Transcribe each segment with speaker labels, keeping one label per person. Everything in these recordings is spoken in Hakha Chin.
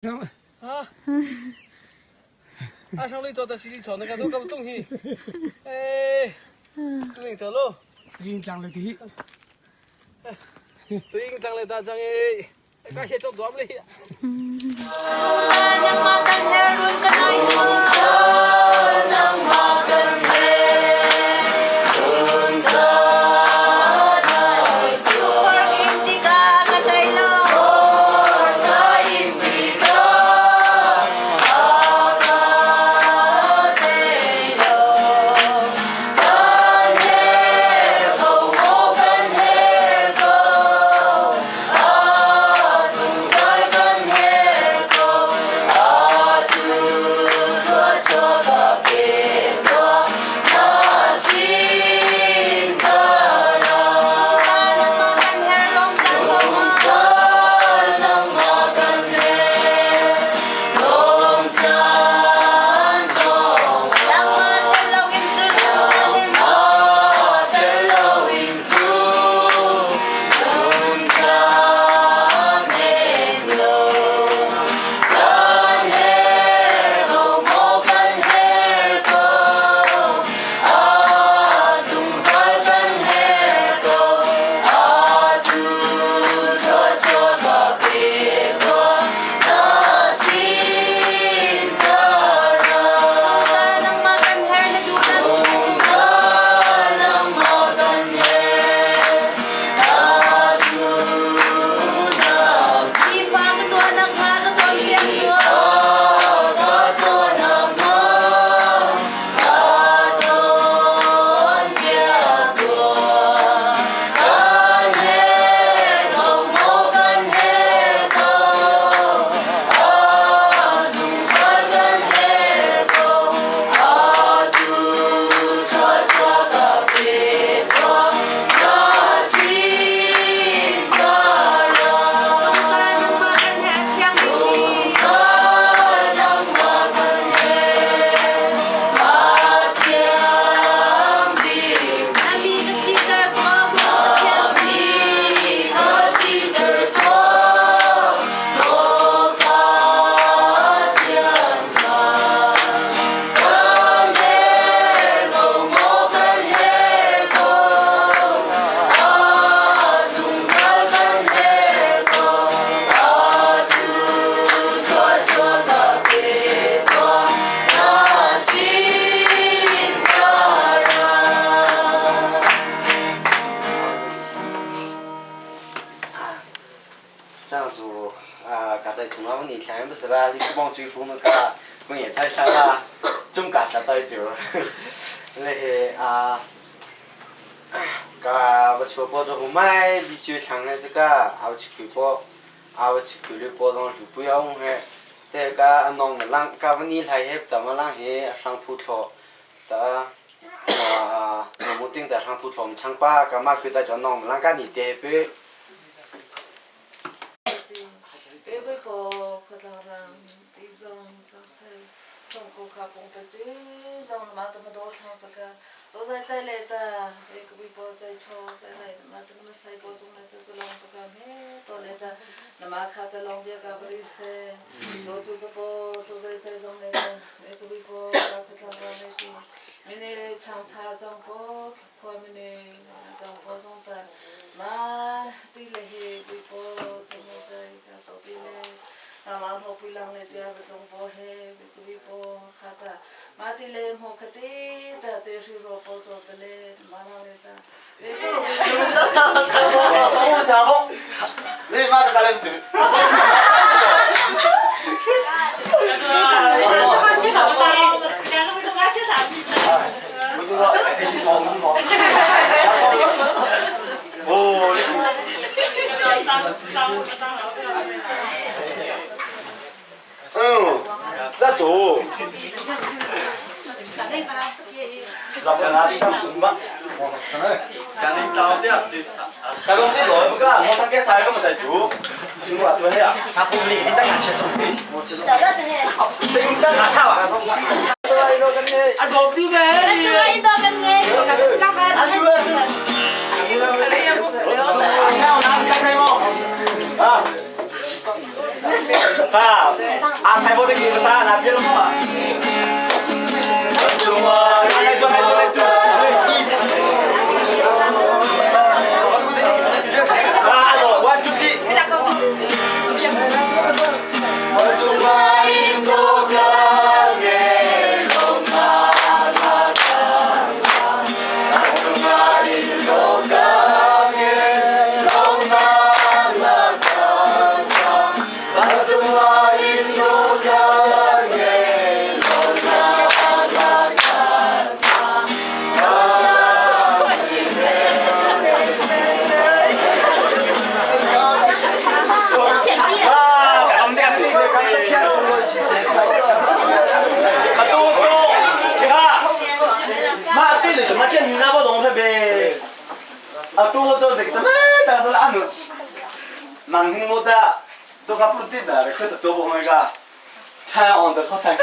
Speaker 1: A hrang lui to ta sili chon ka du ka tung hi. Eh. Ling to lo.
Speaker 2: Ring tlang le ti.
Speaker 1: Ring tlang le ta chang e. Ka he chok duam le.
Speaker 3: 这样做啊，刚才从我们以前不是啦，你不帮追风那个，我也太傻啦，总干啥带酒，那些啊，个我去包做买，你就抢的这个，啊我去包，啊我去给你包装就不要我嘿，这个弄个浪，个我你来嘿，怎么浪嘿上土头，的啊，我们顶在上土头，抢把干嘛给他叫弄浪个你得别。
Speaker 4: 嗯，那做。Ha, a thai bo de ki sa na pian mo. Lai tu lai tu lai tu. Ah, alo, one two three. Atu tu ha ma ti le ma tian na bo dong be atu to de ta ta sa la anu mang hing mo da to ka pu ti da re khsa to bo hoi ga turn on the top side.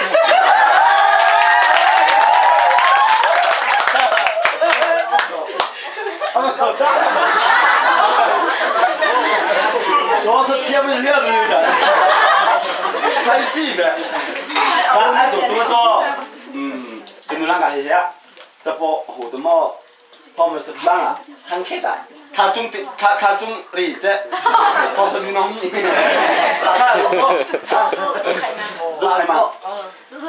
Speaker 4: 主要是贴不了不了的，太细呗。啊，就多做，嗯，就侬啷个些，这包好的么？他们是啷啊，三开的，他中的他他中的这，他是你弄你，做开吗？做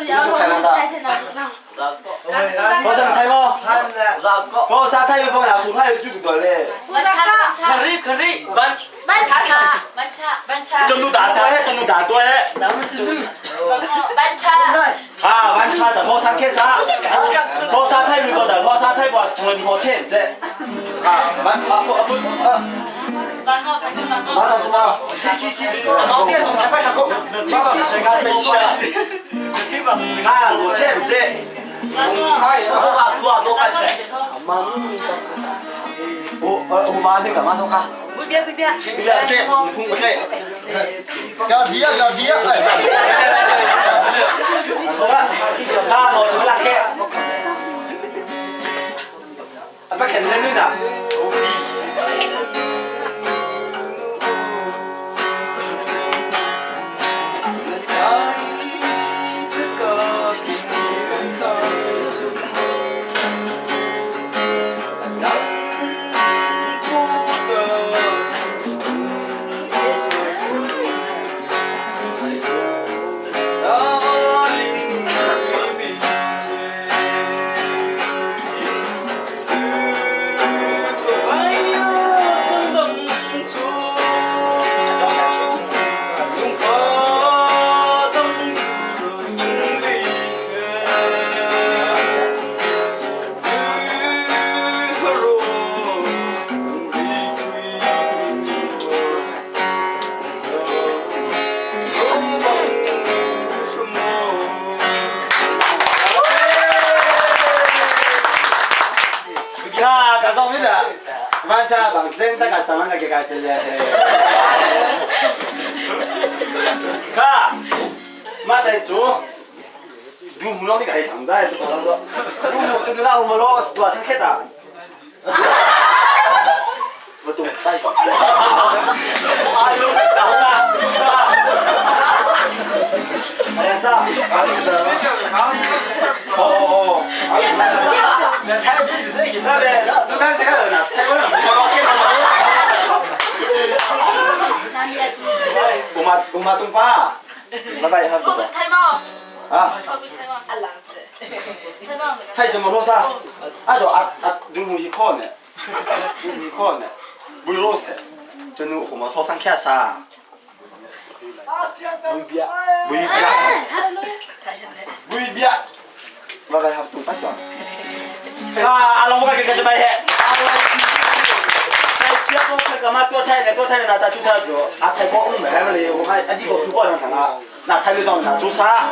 Speaker 4: 什么开吗？我啥太阳风呀，说太阳就过来。
Speaker 1: 可以可以，班
Speaker 4: 真都打对，真都打对。啊，完差的，我啥开啥？我啥太阳的，我啥太阳从来不钱这。啊，完啊不不啊。马上什么？老店总裁拜上过。啊，我钱这。我多多块钱。我我妈那干嘛都看。
Speaker 1: 不变不变。
Speaker 4: 对，我这。
Speaker 2: 搞低啊，搞低啊！
Speaker 4: 说了，他我什么拉开？啊，不肯定的。야, 감사합니다. 만차 방센터 가서 게 같이 가. 마다 줘. 누 무너니까 이 당다 저 가서. 누 좀 나 오므로 스도아 생각했다. 뭐또 따이 봐. 아유, 나왔다. 알았다. 어, 어. 太我妈我妈东巴，老板也还不错。啊。太怎么说啥？啊就啊啊，누구一考呢？누구一考呢？不老实，就侬后面好上看啥？不一边，不一边，老板还不懂巴小。啊，阿龙我给个这摆嘿。多太呢，多太呢，那他就他做，啊太高我们还没嘞，我还啊这个土包上看啊，那太没当那做啥？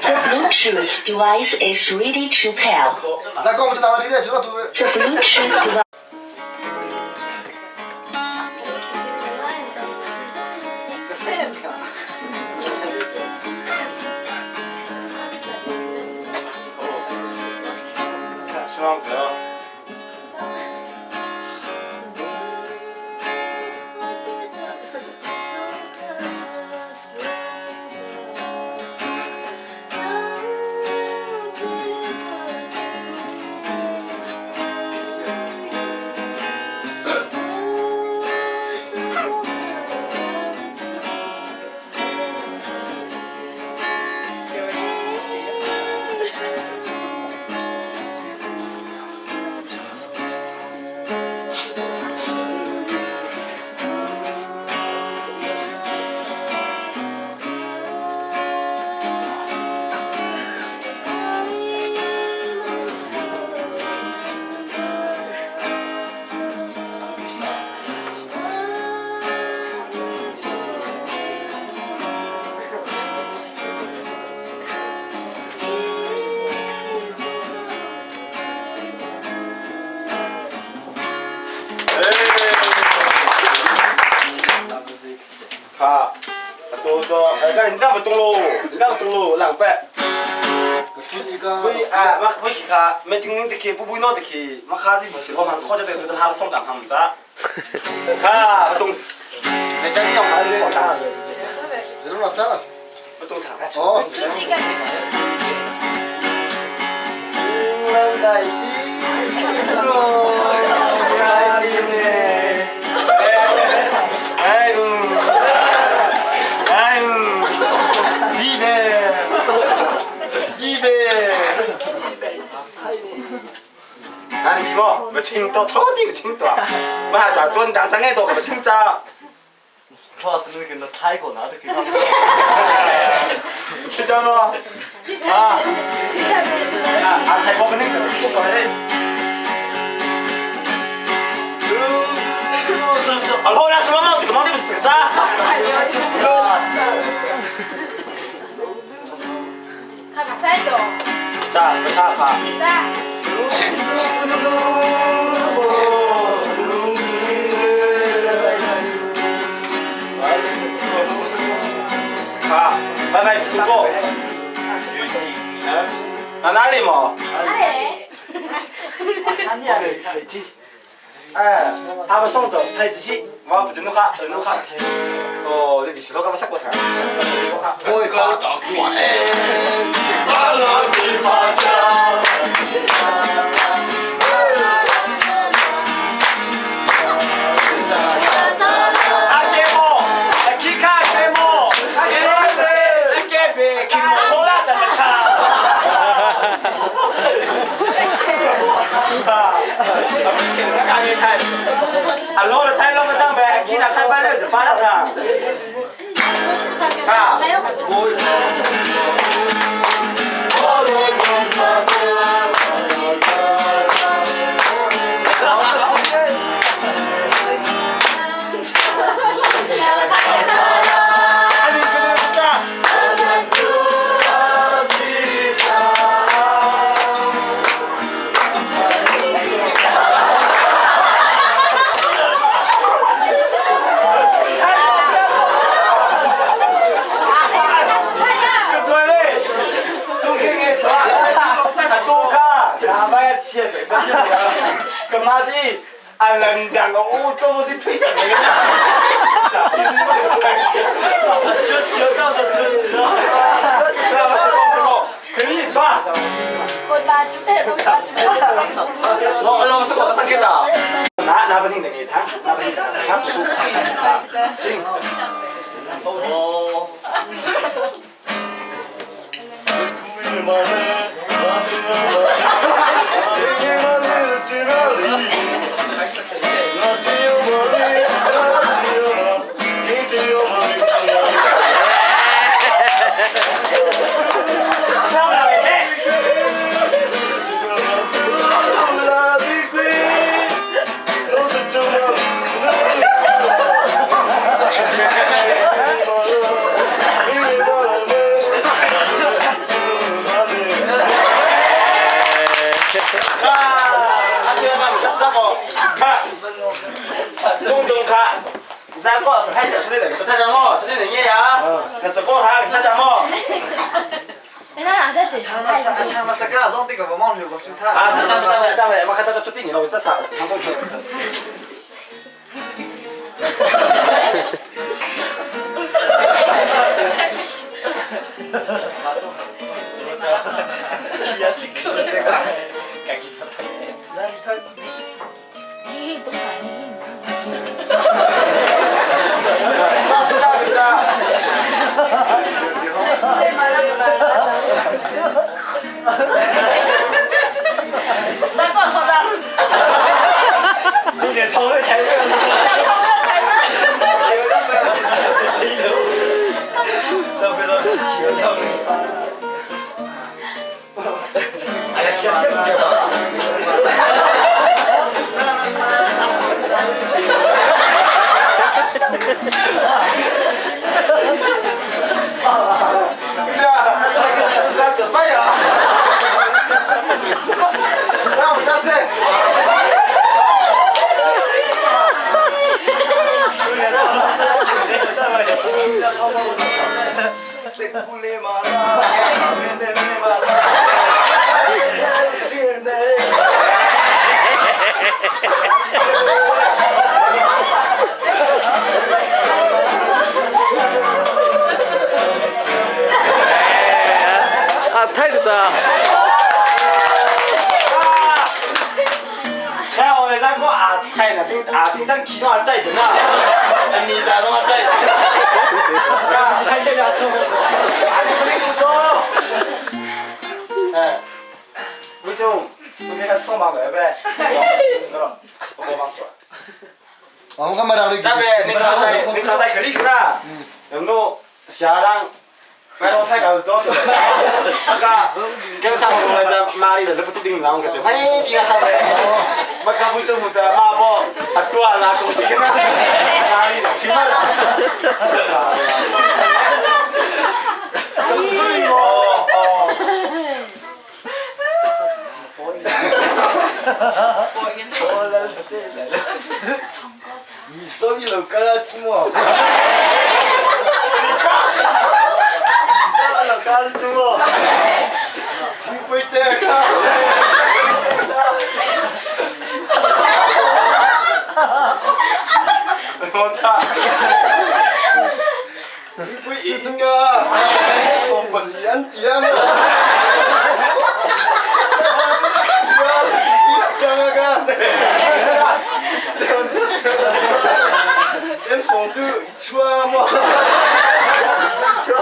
Speaker 5: The Bluetooth device is ready to pair. The Bluetooth device.
Speaker 4: 你这不懂喽，你这不懂喽，两百。喂啊，我我去看，没听你的去，不不闹的去，我看是是我们好像在对他送干他们咋？看不懂，没讲你要买的好大。
Speaker 2: 你弄啥了？
Speaker 4: 不懂啥。
Speaker 2: 哦。
Speaker 4: 俺你么没听到，到底没听到，我还打蹲打张爱多，没听着。
Speaker 2: 我是那个那泰国拿的给他。
Speaker 4: 知道吗？啊啊啊！泰国那个是过来。啊，老了，什么毛这个毛的不是个渣。咋？不啥哈？好，拜拜，苏哥。啊，哪里嘛？哎，他们送的太子西，我不真的卡，真的卡。哦，这必须都给我杀过头。
Speaker 2: 我靠，大官哎，阿拉比马加。
Speaker 4: 阿给莫，阿基卡给莫，阿给阿给别给莫罗拉的卡。啊，老了太老个当呗，其他开班了就巴了他。啊。干嘛的？啊，冷两个我做不的推上来个。吃吃到的吃吃了，来，吃光吃光，可以吧？老老是我上去的，哪哪不听的给他，哪不听的，他不进。
Speaker 2: 哦。
Speaker 4: 咱搞是还叫出来的，说他讲么？出来人呀，那是搞他，他讲么？啊，咱咱咱们，我看他出点你了，我是啥？韩国去。今年头会抬热。哎呀，这这不对吧？对啊，那怎么办呀？那我们家是。看我那个阿菜呢，顶阿顶当其中阿仔的呐，你在弄阿仔？啊，菜这边做，阿你不能做。哎，我就准备开始送马呗呗，我帮做。
Speaker 2: 我干嘛让你？
Speaker 4: 这边你刚才你刚才可厉害啦，有诺下人。买我菜搞是做的，那跟上我们的马里的不定然后可是，哎，比较好嘞，我看不中不得马波，啊多啦，工地跟那马里的，起码啦。哦哦。
Speaker 2: 你手一楼干了寂寞。你不得看。
Speaker 4: 我操！
Speaker 2: 你不赢啊！送本烟点啊！这你是干干的？这送就出嘛？
Speaker 4: 出嘛？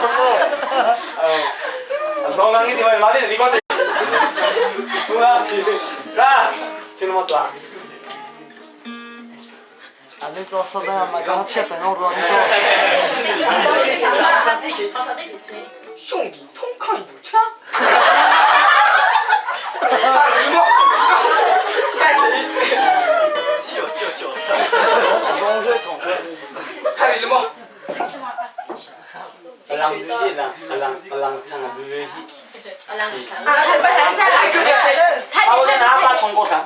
Speaker 4: 건강이 되면 많이 이거 누가 라 지금 뭐 또.
Speaker 1: 兄弟同扛一枪。啊，你莫，再一次。
Speaker 4: 笑笑笑！从水从水。
Speaker 1: 还有么？
Speaker 4: lang lang lang lang 唱的对。
Speaker 6: 啊，不还是来个
Speaker 4: 啊，我拿把冲过上，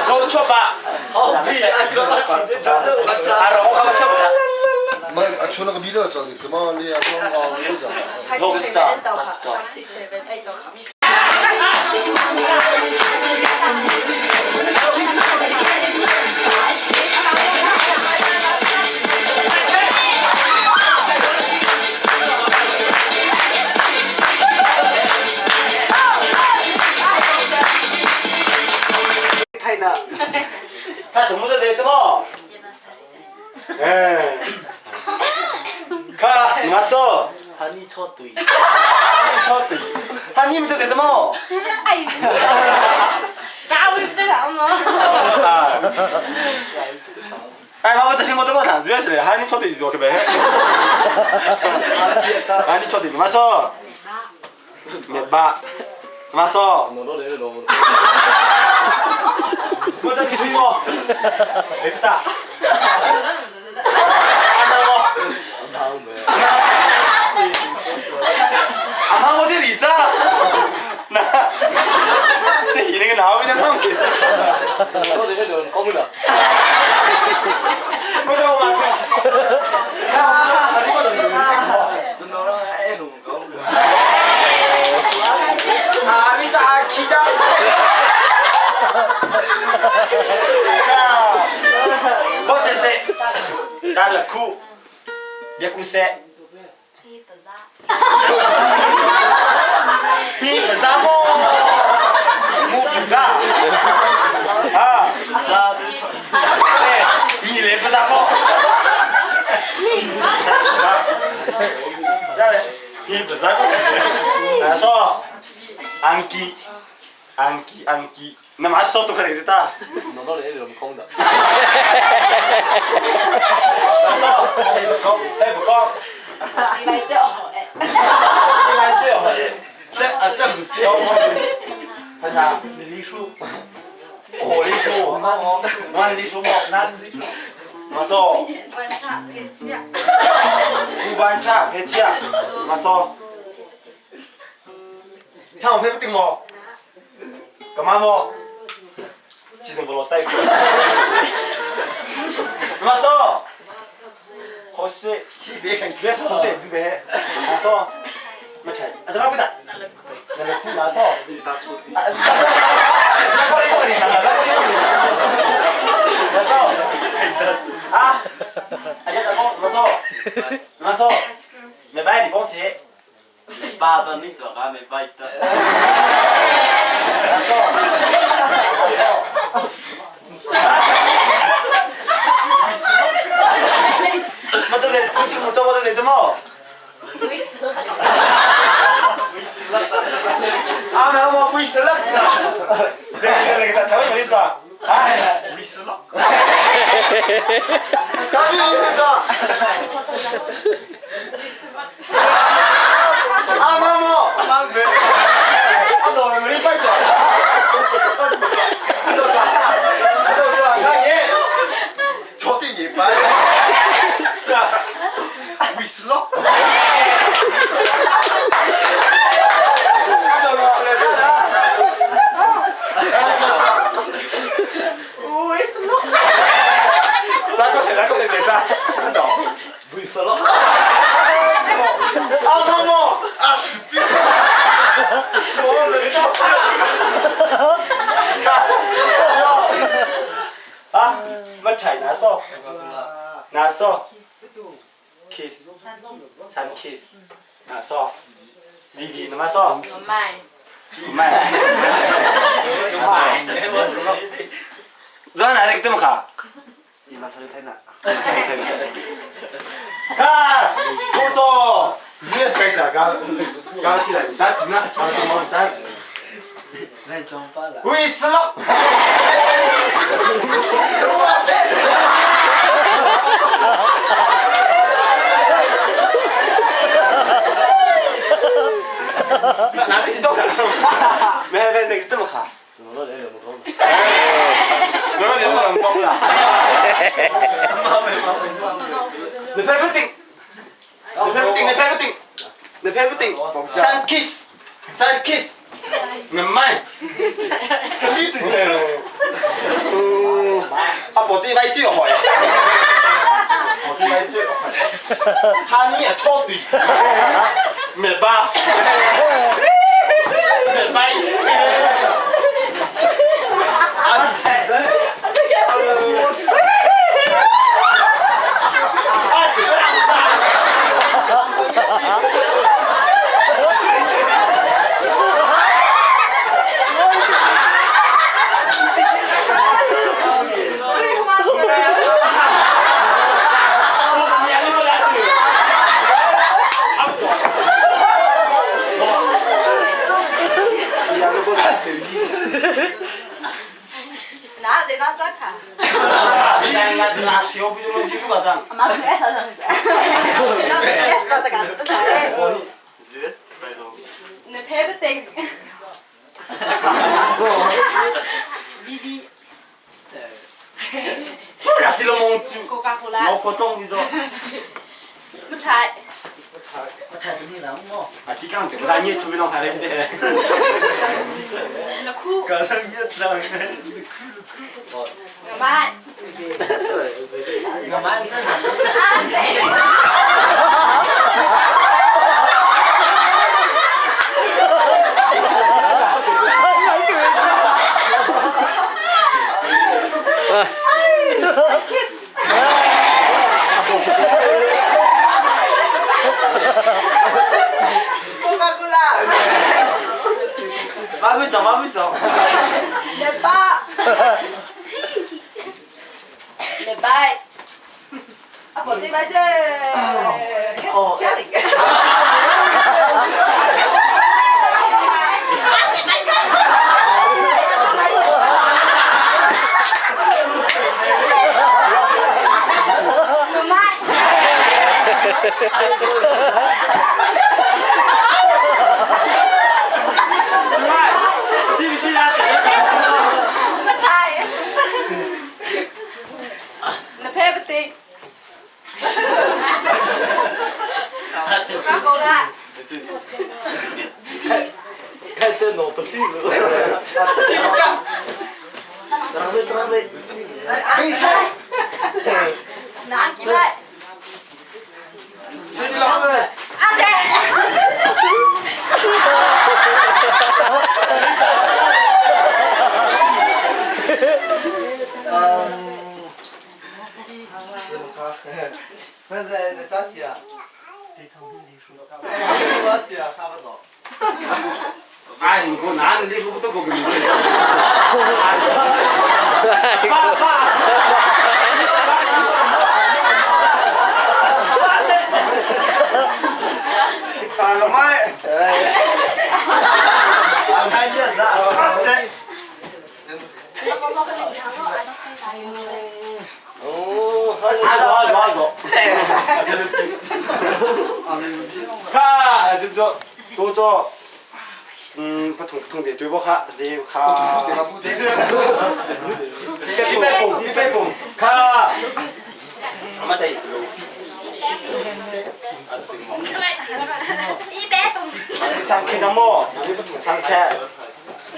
Speaker 4: 我错吧？
Speaker 1: 好屁啊！
Speaker 4: 啊，我看我错不着。
Speaker 2: 没，出那个米的，就是怎么你也说哦，有的。
Speaker 4: 5, 6, 7, 8 太呢，他什么时候的么？哎，看，你说。
Speaker 3: 他你错对，
Speaker 4: 你错对，他你们这是什么？
Speaker 6: 哎，那我不得上吗？
Speaker 4: 哎，妈，我这些我都搞看，主要是喊你错对就做去呗。喊你错对，你说，灭吧，你说。我这你吹么？没得。阿妈么？阿妈，我的李子，那这是那个哪位的胖子？
Speaker 1: 我这个人讲了。
Speaker 4: 我说我妈去。啊，你讲的是
Speaker 3: 真的让爱侬讲。
Speaker 4: 啊，你咋起家？我这是，打了哭，别哭噻。你不啥么？我不啥。啊。哎，你来不啥么？你不啥么？来说，安基，安基，安基，那么说都可以知道。
Speaker 1: 侬到底是怎么讲的？
Speaker 4: 来说，不讲，还不讲。
Speaker 6: 你来最好哎。
Speaker 4: 你来最好哎。这啊，这不是。看啥？
Speaker 3: 你梨树。
Speaker 4: 我梨树，我我梨树么？
Speaker 3: 哪里梨树？
Speaker 4: 我说。
Speaker 6: 观察配器。
Speaker 4: 不观察配器啊！我说。看我配不定么？干嘛么？其实不老塞。我说。可惜，别别说可惜，对不对？我说，没吃，啊，怎么不得？那个苦拿说，啊，那个你说你，那个你说，我说，啊，哎呀，大哥，我说，我说，没买你帮贴， Ba to ning cho ka me bai ta. Ma这是这这这我这是什么？啊，那我不死了。对对对，台湾有意思啊。哎，不死了。
Speaker 2: 干咩呢个？
Speaker 4: 阿妈妈，阿妹，阿老妹，你拜托。阿老大，阿爷，
Speaker 2: 坐定你拜。为死了。
Speaker 4: 阿老来来。
Speaker 6: 为什么？
Speaker 4: 哪个谁？哪个谁谁在？
Speaker 2: 为死了。
Speaker 4: 阿妈妈，
Speaker 2: 阿是的。
Speaker 4: 我没到啊，没踩哪说？哪说？Kiss，三 kiss，哪说？你你怎么说？
Speaker 6: 卖。
Speaker 4: 卖。昨哪个这么卡？你马上就太难，马上就太难。啊，我做，
Speaker 3: 你也是大家，刚起来，咋子呢？咋子嘛？咋子？
Speaker 4: 来装扮了。
Speaker 3: 为死了。
Speaker 4: 哪个是做卡？没没那个这么卡。
Speaker 1: 怎么了？连两个光？
Speaker 4: 没有两个光了。你拍不定，你拍不定，你拍不定，你拍不定。三 kiss，三 kiss，你慢。啊，无啲位最害。无啲位最害。哈尼啊错对，灭巴，灭拜。阿切。阿切。
Speaker 6: 哪谁当张卡？
Speaker 4: 那小不就能记住个张？
Speaker 6: 妈可爱啥啥子？你拍不定。B B。
Speaker 4: 不然是龙蒙猪。
Speaker 6: 可卡可拉。
Speaker 4: 我可懂你做。
Speaker 6: 不拆。
Speaker 4: 啊，你讲这个，你出去弄啥的？
Speaker 6: 那哭。
Speaker 4: 搞成你知道没？
Speaker 6: 我买。
Speaker 1: 我买。
Speaker 6: 啊。
Speaker 4: 马不走，马不走。
Speaker 6: 礼拜。礼拜。阿婆礼拜这，家里。
Speaker 4: 是不是啊？
Speaker 6: 没拆。你拍不对。够了。
Speaker 4: 看这脑不对了。是不是？
Speaker 2: 没拆。
Speaker 6: 拿起来。
Speaker 2: 谁你老板？
Speaker 6: 阿姐。
Speaker 2: 嗯。不是，那咋地啊？我姐差不多。
Speaker 4: 看，就做多做，嗯，不同不同的嘴巴卡，这卡。一百公，一百公，卡。什么的意思？上开张么？上开。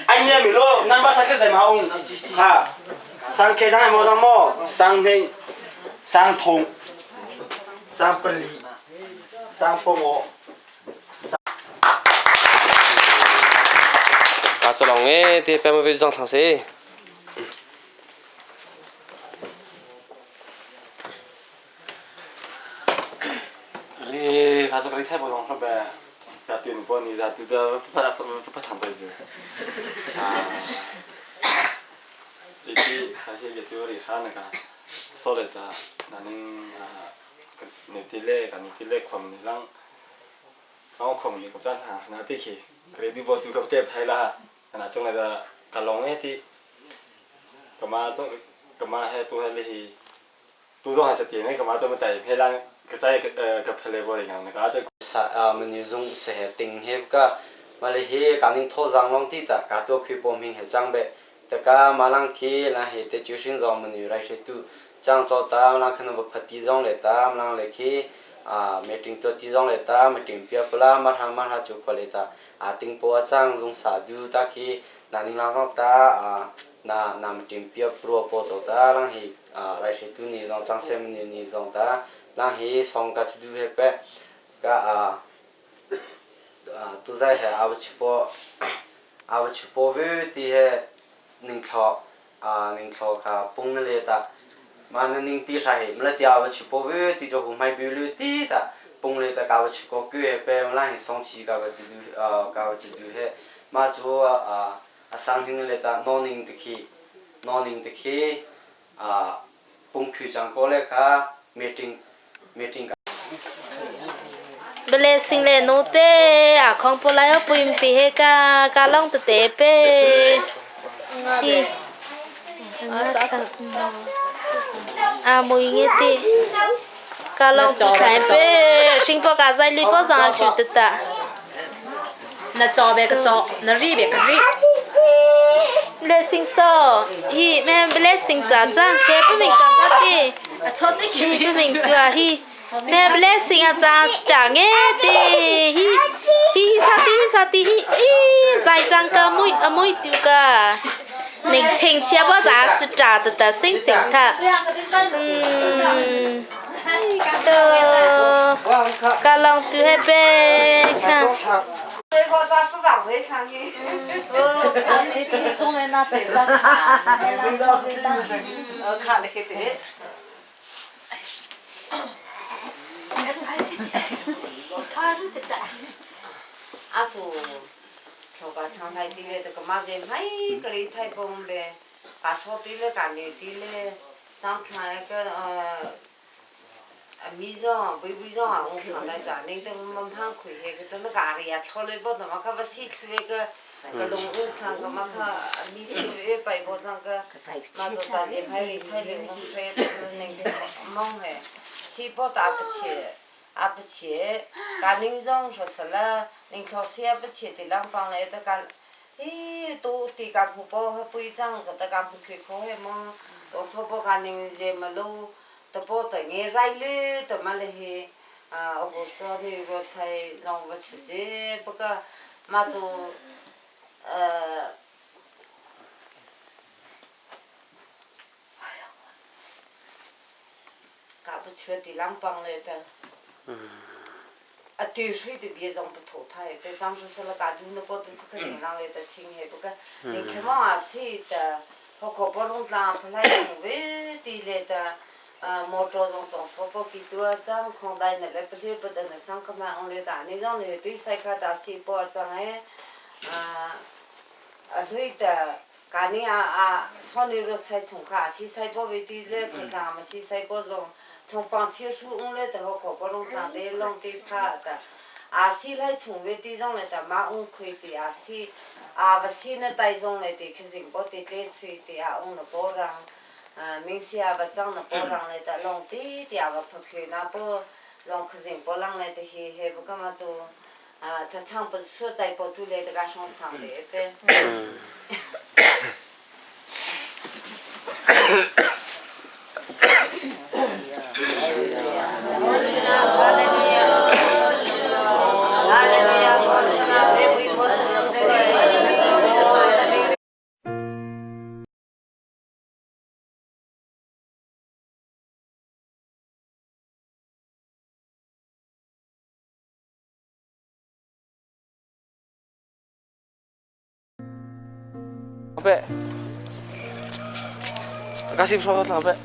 Speaker 4: 哎，你没咯？南巴上开在嘛？哈，上开张么张么？上天，上通，上不离，上不我。
Speaker 1: 啊，这龙诶，对，白毛飞上上噻。
Speaker 4: 你还是个你太不懂了呗，要对你帮你咋对的不不不不谈不住。啊，这期上些月对里哈那个，说了的，那能啊，你的嘞，你的嘞，困你啷，然后困你个咱哈，那得去，可你不对个对太啦，那种来的，个龙诶的，干嘛种，干嘛还都还哩，都种还是点那干嘛这么带漂亮。个在个个拍来过来讲，那个这
Speaker 3: sa menu zung se he ting he ka ma le he ka ning tho jang long ti ta ka to khui pom hing he chang be ta ka malang khi la he te chu sing zong menu rai she tu chang cho ta lang khan va phati zong le ta lang le khi a meeting to ti zong le ta meeting pia pla ma ha ma ha chu ko le ta a ting po chang zung sa du ta khi na ning lang zong ta a na na meeting pia pro po cho ta lang hi a rai she tu ni zong chang sem ni ni zong ta lang hi song ka chu du he pe ka a tu zai he a chu po a chu po vu ti he ning thlo a ning thlo ka pung le ta ma na ning ti sa he mla ti a chu po vu ti jo hu mai bu lu ti ta pung le ta ka chu ko ku he pe mla hi song chi ka chu du ka chu du he ma chu a a sang hing le ta no ning ti khi no ning ti khi a pung khu chang ko le ka meeting meeting
Speaker 7: blessing le no te a khong po lai puim pi he ka ka long te te pe hi a mui nge te ka long tu chai pe sing po ka zai li po zang chu te ta
Speaker 6: 那早别个早，那日别个日。
Speaker 7: blessing so hi me blessing cha cha ke pu ming cha cha ti hi pu ming chua hi me blessing a cha cha nge ti hi hi sa ti sa ti hi i zai chang ka mui a mui tu ka ning ching chia bo za si cha ta ta sing sing tha to ka long tu he pe kha
Speaker 6: 我咋不往回看呢？
Speaker 8: 你体重的那队长看，
Speaker 6: 我看了个对。阿祖，头发长台的嘞，这个马人买个里太崩嘞，把手的嘞，干的的嘞，上看那个呃。米上、微微上啊，我看到啥？那个我们胖亏那个，等那咖喱呀，炒了不怎么看不洗出那个，个龙我看个嘛看米头一白包装个，嘛做啥子拍拍的，我们在那个忙嘿，洗包打不起，也不起，干零上说是了，零超市也不起的，两帮来的干，咦，都地干铺包还不一张，个得干铺开口还么，到时候包干零在么路。တပေါ်တငယ်ရိုင်လေတမလေးဟေအာဟိုစောနေဝဆိုင်လောင်ဝချေပကမချိုအဲကပချွတိလမ်ပန်းလေတအတေရွှေတပြေဆောင်ပထောထိုင်တဲ့ဇမ်ဆလကဒူနပေါ်တခခနေလောင်လေတချင်းဟေပကနေခမအစီတဟောကဘောလုံလာဖလိုက်ဝေတီလေတ摩托上装说不给多张空带那来不是不得那上个嘛，我来打那张来对塞卡打西包张哎，啊。A hlui ta kani a a soni ro sai chung kha si sai bo ve ti le khata ma si sai bo zong thong pang chi shu ung le ta ho ko bo rong ta de long ti pha ta a si lai chung ve ti zong le ta ma ung khui ti a si a va si na tai zong le ti khizing bo ti te chui ti a ung na bo rang ming si a va chang na bo rang le ta long ti ti a va phakhi na bo long khizing bo lang le te hi he bu ka ma chu 他唱不是说在波都来这个上堂的呗。
Speaker 1: Pe. Kasih pesawat lah, Pe.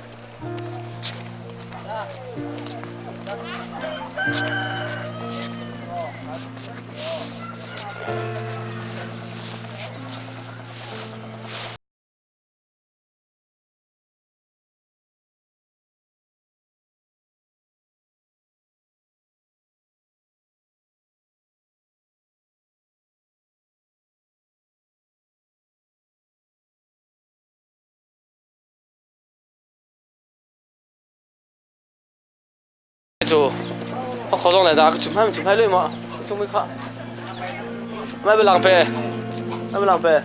Speaker 1: 就我考上来的，就拍就拍累嘛，就没看，买不浪费，买不浪费，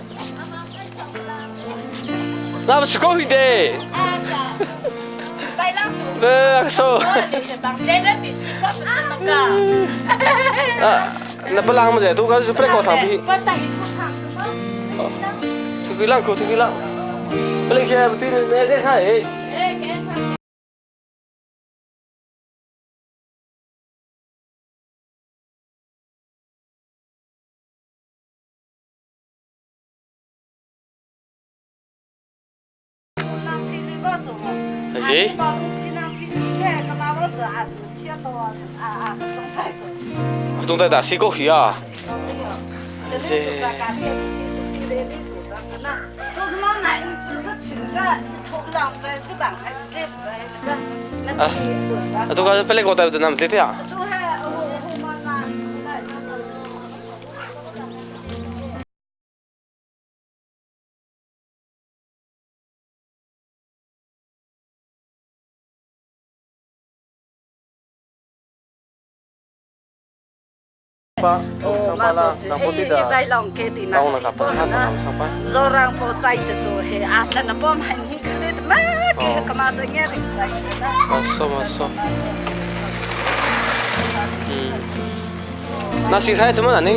Speaker 1: 那不是高兴的。别说。啊，那不浪么子，都讲是不来搞长皮。出去浪口，出去浪，不来去不对，没在看哎。谁？东在打西过去啊？这。啊，都讲本来我带的那么对的啊。
Speaker 6: 哦，嘛做嘿，一摆浪给的那是不那，若让不在的做嘿，啊，那那不买你可能的嘛，给干嘛在眼里在的那。
Speaker 1: 哦，说嘛说。嗯。那现在怎么了呢？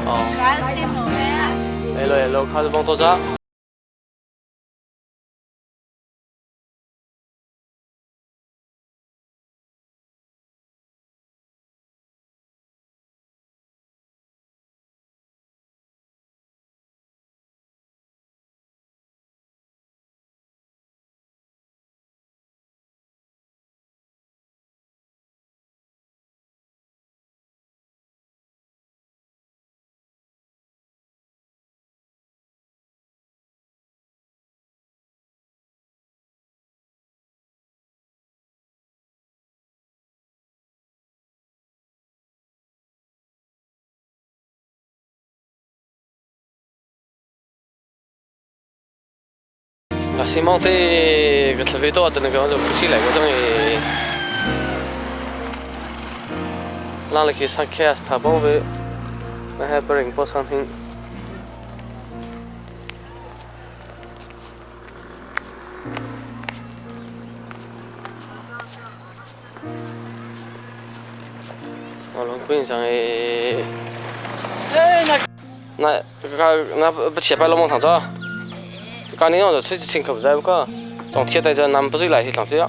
Speaker 1: 哦。来了来了，开始帮多少？ 希望这个特别多的那个就不起来，我等于，那里去上开始他帮我，那还不认不上听。我拢可以上诶，那那那不切白了梦糖子。刚你用的水清可不在不个，从铁在这南不是来去上水啊。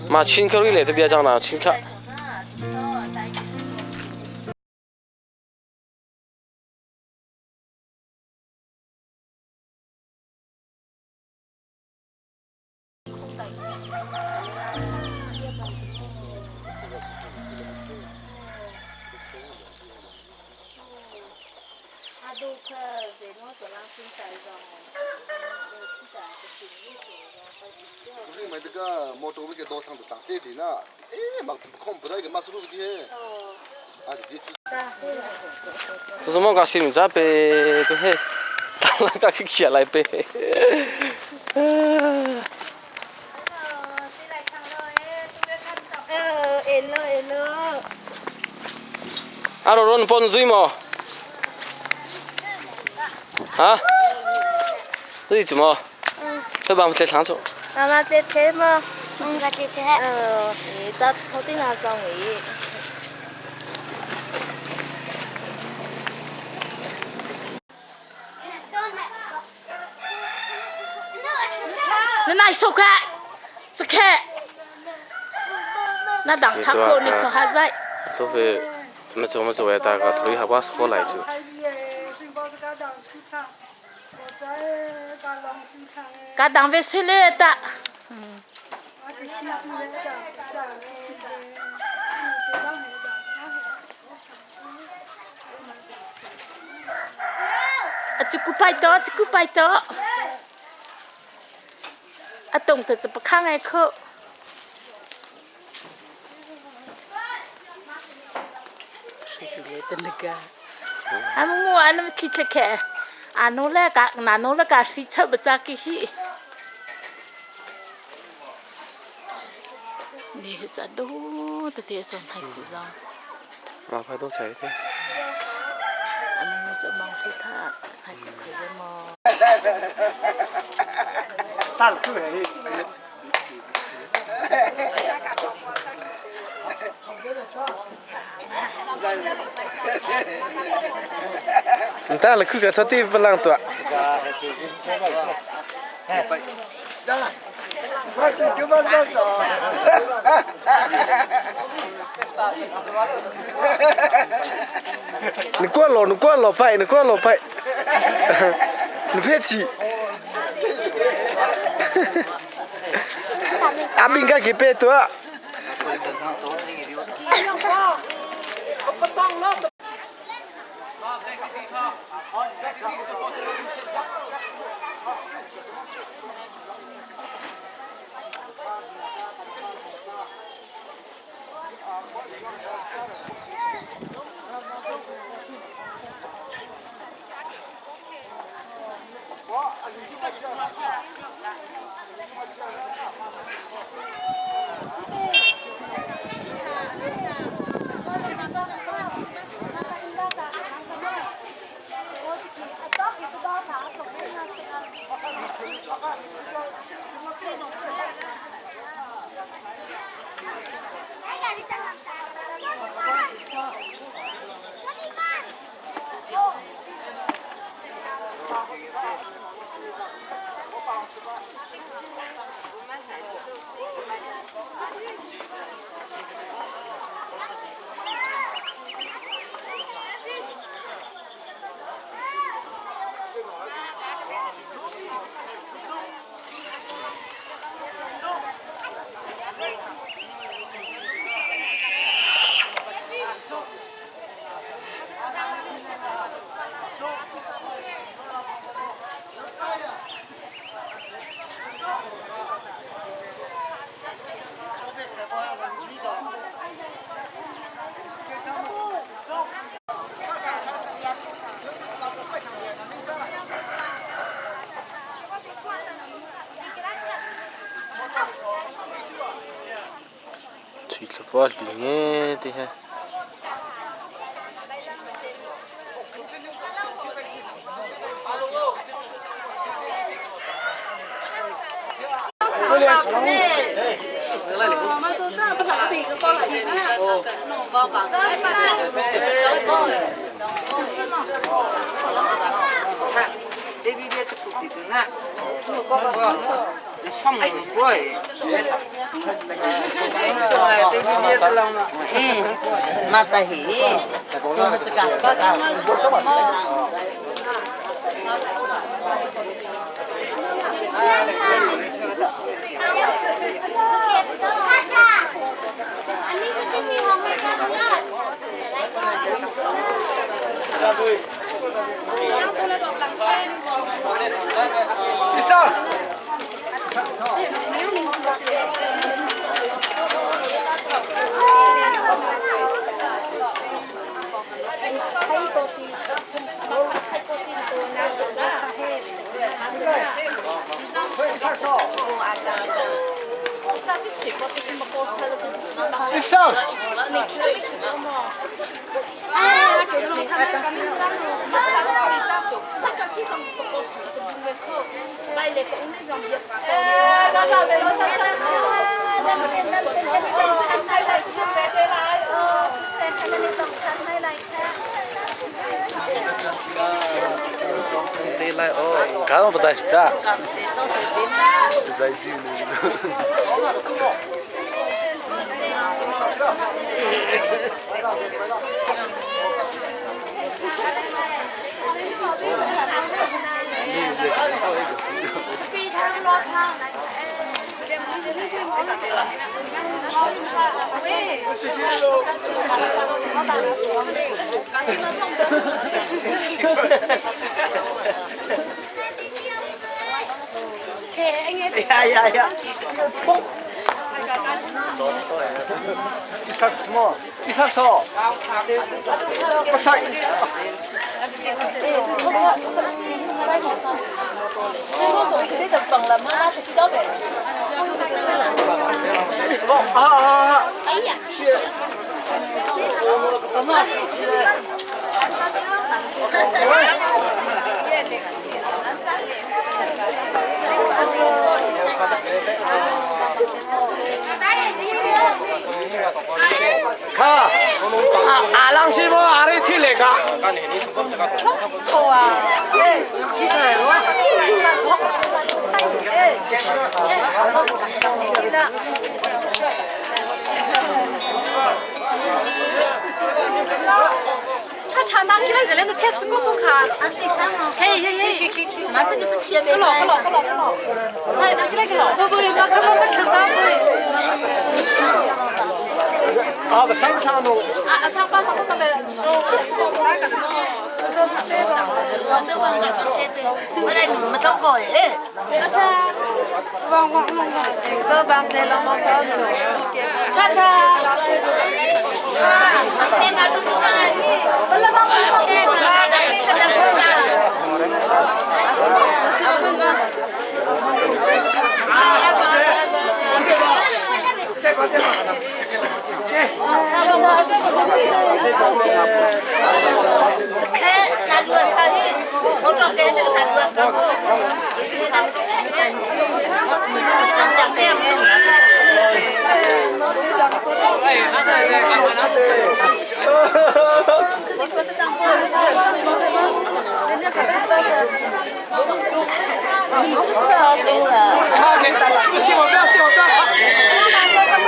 Speaker 1: 嘛，清可来都别讲了，清可。
Speaker 2: 不是买这个摩托那个多长的长这的呢？哎，嘛空不到一个马斯路是去，啊，就这。
Speaker 1: 这么个新咋呗？就嘿，打那个去起来呗。阿罗罗，你帮水吗？啊？这是什么？这把我们再尝尝。
Speaker 7: 妈妈在睇吗？嗯，在睇。你在头顶上上位。
Speaker 8: 你那手快，这开，那当他可你可还在？
Speaker 1: 都被没做没做，大个头一下把是好来就。
Speaker 8: 噶当为谁来的？啊，这个拜托，这个拜托。啊，懂得怎么看爱口。谁来的那个？俺们我俺们去去看，俺弄了个，俺弄了个谁吃不着个去？你这都得得从太古上。
Speaker 1: 马快都在的。
Speaker 8: 俺们这忙去他，太古可是么？
Speaker 3: 大了，对。你带了看看，这地不浪多。你过老，你过老派，你过老派，你别急。阿斌该给别多。
Speaker 1: 去了把里面的哈。Isang. 刚不在家。呀呀呀！痛！一啥什么？一啥说？不啥？啊啊啊！哎呀！卡，阿郎西莫阿里提来个。
Speaker 7: 他拿起来这两个茄子过不卡？嘿嘿嘿，个老个老个老个老，啥拿起来个老？不不，马看马看到不？
Speaker 1: 啊，不上场喽！
Speaker 7: 啊，上班上班上班，哦，哪个的喏？叉叉。
Speaker 1: 信我这，信我这，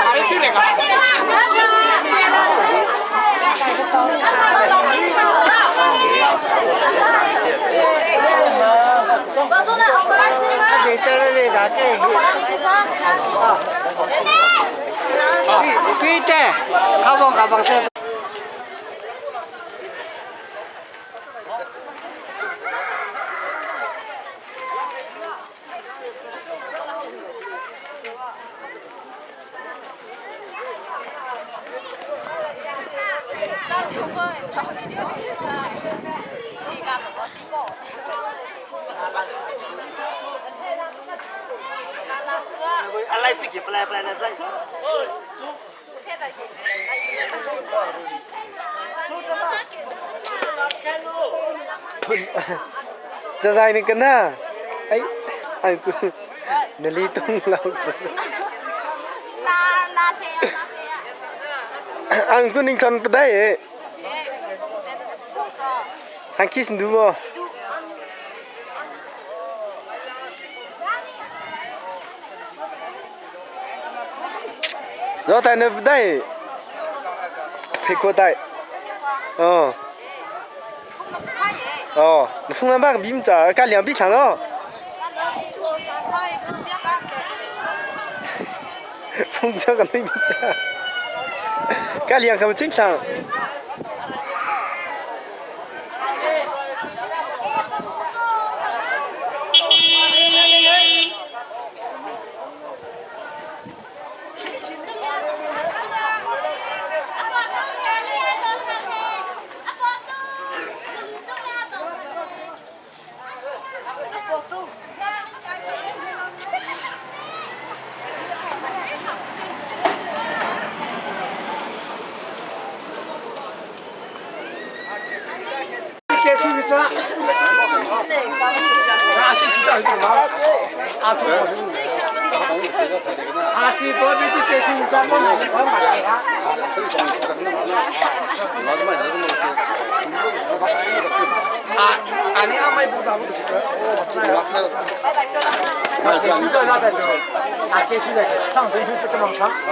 Speaker 1: 阿里听那个。
Speaker 3: 가방 가방 세.
Speaker 1: 这在你跟那，哎，哎，nalitong lang sa Ang kuning kan padai eh. Sangkis ndumo. 昨天那不带，屁股带，哦，哦，你风浪把个比咋？干两臂长哦。风这个没比咋？干两个正常。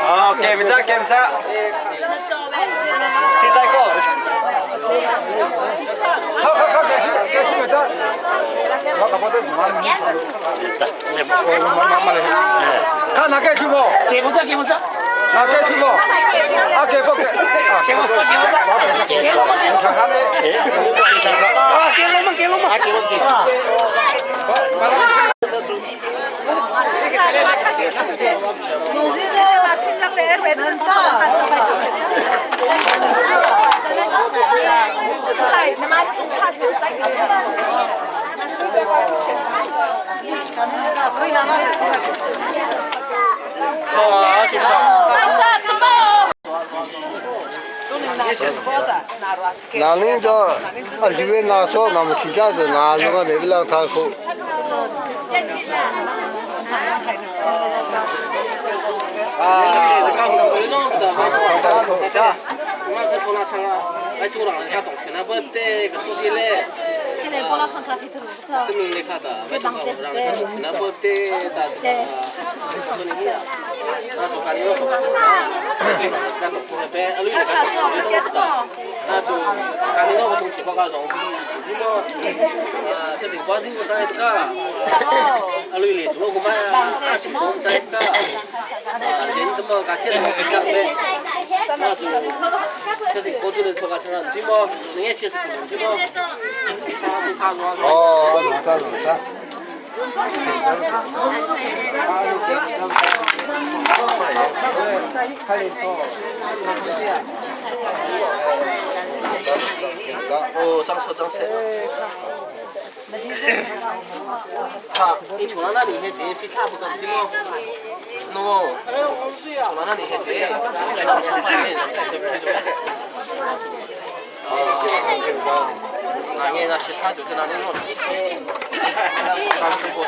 Speaker 4: 啊，给不着，给不着。谁带过？
Speaker 9: 好好好，继续继续走。我搞不得，我慢慢来。看哪个去不？
Speaker 1: 给不着，给不着。
Speaker 9: 哪个去不？啊，给不给？
Speaker 1: 给不着，给不着。给了吗？啊，给了吗？给了吗？给了
Speaker 2: 哪年叫啊？因为那时候我们去家子，那如果没不了他苦。哦，弄啥弄啥。
Speaker 1: 哦，张车张车。好，你从那里去接，是差不多对吗？喏，从那里去接，那年那去啥就是那年我去，当时我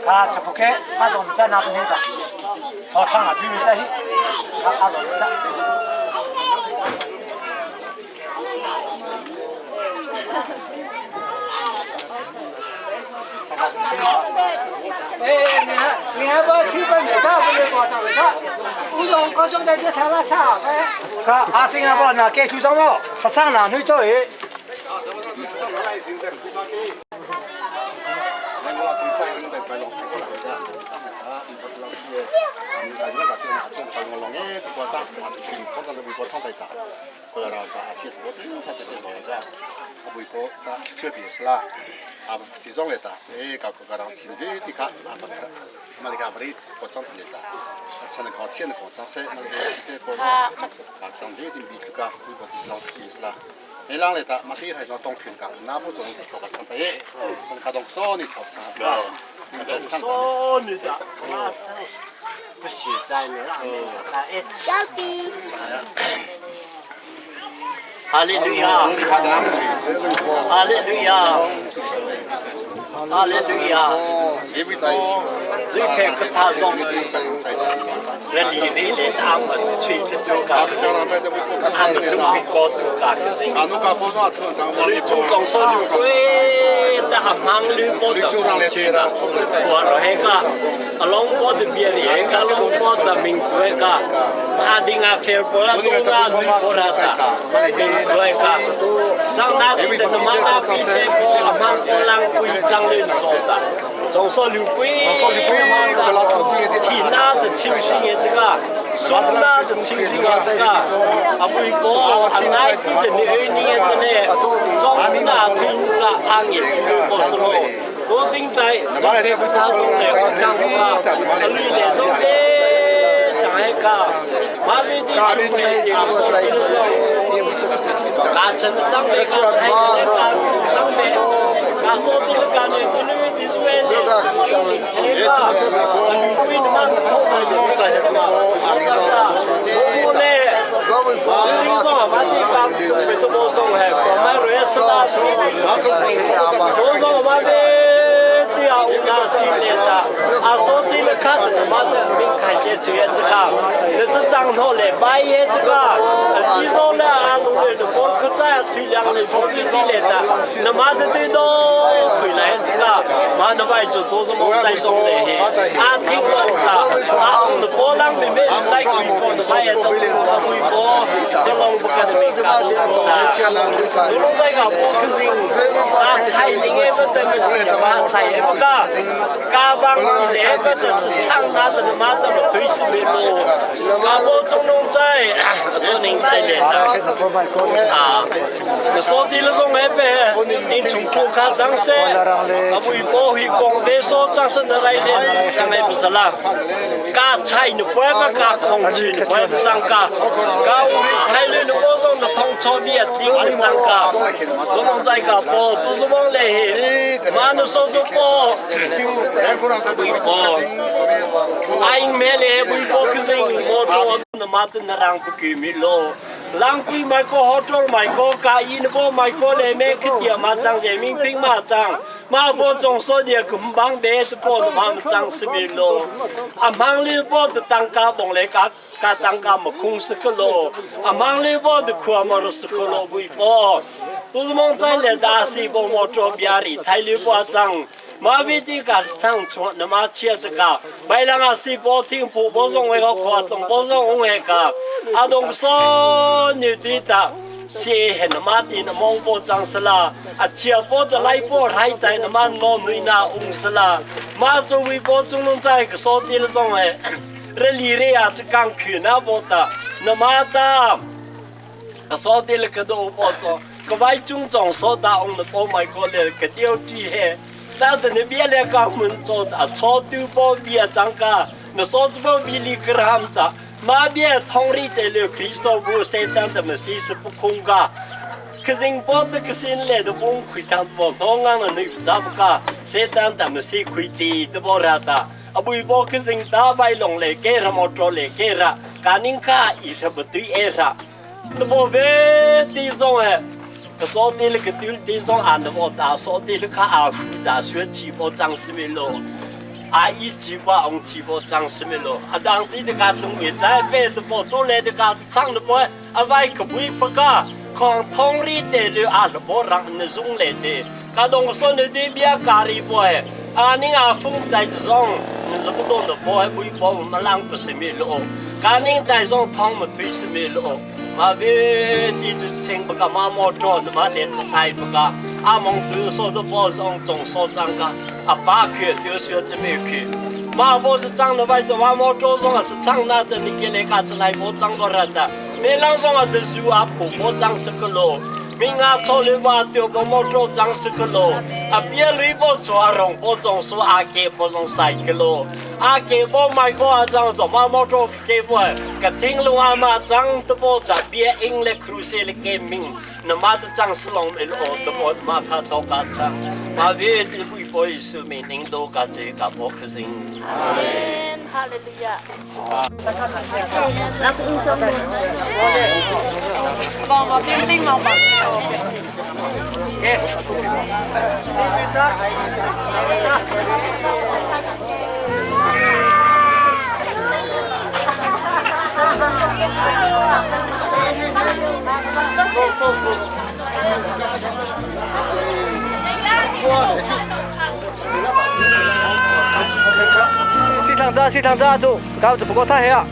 Speaker 9: 他这不开，他从在那边的，他唱啊，就是在，他他从在。
Speaker 10: 哎，你还你还把去把没他不是搞到他，我从高中在这他那唱哎。
Speaker 9: 他阿信阿婆那给出张了，十张男女都有。
Speaker 3: 不许在那哎。
Speaker 7: 小比。
Speaker 3: 哈利路亚！哈利路亚！哈利路亚！最开可他送的，那里面的他们吹着都搞，他们都会搞都搞个是。你主讲说你贵，大忙你不得去了，我来个，阿龙波的别人，阿龙波的民族个，阿丁阿菲波拉多拉女波拉达，民族个，张那边的马那边这波阿芒波浪贵张的做的。总说刘贵，提那的情绪也这个，送那的情绪也这个，阿贵哥，阿爱弟的女儿你也的呢，中那听那阿也不是咯，多顶在，这不他懂的，讲话，阿绿的说的，讲那个，马边的出来的说，大成长得长得，他说的感觉的那个是为了。
Speaker 11: 这个这个，那这张头嘞，白叶这个，你说了啊，弄的这火可在吹凉的，火的来的，那妈的对都回来这个，妈的外子都是我在送的嘿，啊听我的，啊我的波浪里面晒微波的，白叶都是微波，这龙不跟没干啥，我拢在个波可是啊菜林的不得么啊菜也不干，家帮的不得是唱他的妈的么推死没路，家波中龙在，做人在练的啊，说的了说那边，你从国家张生，啊微波会讲别说张生的来的，上来不是啦，家菜你不要家空气你不要张家，家台里的我上的通车别听不张家，我们在家波都是往来，马上说说波，波，阿英没来微波可是我做的马的那让不给米咯。lang kui mai ko hotel mai ko ka in bo mai ko le me khtia ma chang se ming ping ma chang ma bo chong so dia kum bang be to po ma chang se mi lo a mang li bo de tang ka bong le ka ka tang ka ma khung se ko lo a mang li bo de khua ma ro se ko lo bui po tu mong zai le da si bo mo cho bia ri thai li bo chang 马威的个唱出那么切这个，白人啊是波听普波中那个夸中波中那个，阿东说你的的，是那么的那么波张是啦，啊切波的来波还带那么诺女那翁是啦，马作为波中龙在个说的中哎，这里的啊这刚去那波的，那么的，说的那个都波中，个外中中说的翁的波买过来个丢地嘿。但是你别来讲门做的，草丢包别涨价，那啥子包比你个ham的，马别同里的了，可以说不谁当的么谁是不空噶。可是包的可是来的崩溃当不，同样的你咋不噶？谁当的么谁亏的都不拉的，啊不包可是大白龙来给他么做来给他，干宁卡也是不对挨他，都不为地上哎。说的那个丢地上俺的我打，说的那个阿虎打学起波张什么咯，阿一起波红起波张什么咯，阿当地的家中也在别的波都来的家唱的波，阿外个不不个，看通里的了阿的波让人送来的，家东说你的别咖喱波，阿你阿风带着上，你是不懂的波不波我们浪不什么咯，家人带上汤么推什么咯。马威地是清不个马毛做的马来是太不个，阿蒙都说的包上总说长个，阿爸去都说这没去，马波是长的外头马毛做上是长那的，你给那个是来波长过来的，没人上啊的是阿婆婆长是个咯，明阿错的话丢个毛做长是个咯，阿别雷波做阿荣波总说阿给波总塞个咯。阿给波买过阿张做妈妈做给波，个听路阿妈张的波的别英嘞苦些嘞给命，那妈的张是龙没罗的波马卡多卡张，马维的不波是命令多卡这个波克星。
Speaker 8: 阿门，哈利路亚。
Speaker 1: 市场扎，市场扎住，搞就不过太黑啊。